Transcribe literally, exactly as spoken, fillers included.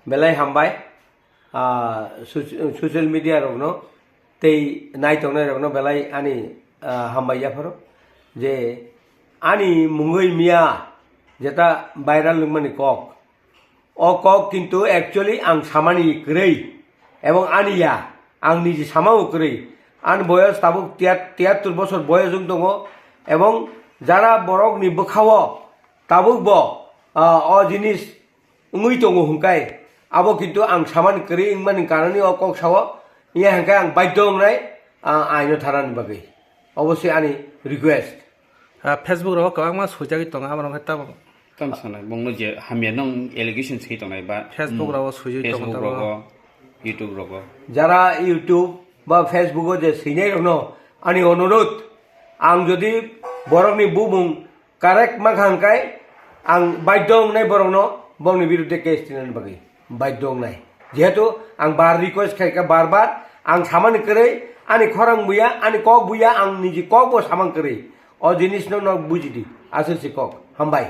Belai hambai, ah, soc-, social media rokno tei nai tongnai rokno belai ani, ah, hambai yapharo je ani mungwi miya jeta viral wngmani kok. O kok kintu actually ang samani kwrwi ebong ani ya, ang niji samao kwrwi. Ani boyos tabuk tiyat-, tiyattur bosor boyos wng tongo ebong jara borokni bwkhao tabuk bo, ah, o jinis wngwi tongo hwnkhai abo kintu ang samani kwrwi wngmani kanani o kok sao, iya hwnkhai ang baidhyo wngnai, ah, aino thanani bagwi. Obo se ani request. Ah, Facebook rogo kwbangma swijagwi tongo, abo rok khe tamo. Tam sanai, bongno je hamya nong allegation se tongnai ba. Facebook rogo swijagwi tongo Facebook tamo. Rogo, YouTube rogo. Jara YouTube ba Facebook o je swinai rokno ani onurot, ang jodi borokni bumung correct ma kha hwnkhai, ang baidhyo wngnai borokno bongni biruddhe case tinani bagwi. Baidhyo wngnai. Jehetu ang bar request khaikha bar bar, ang samani kwrwi, ani khorang buya, ani kok buya, ang niji kok bo samang kwrwi. O jinisno nok bujidi, aswk se kok. Hambai.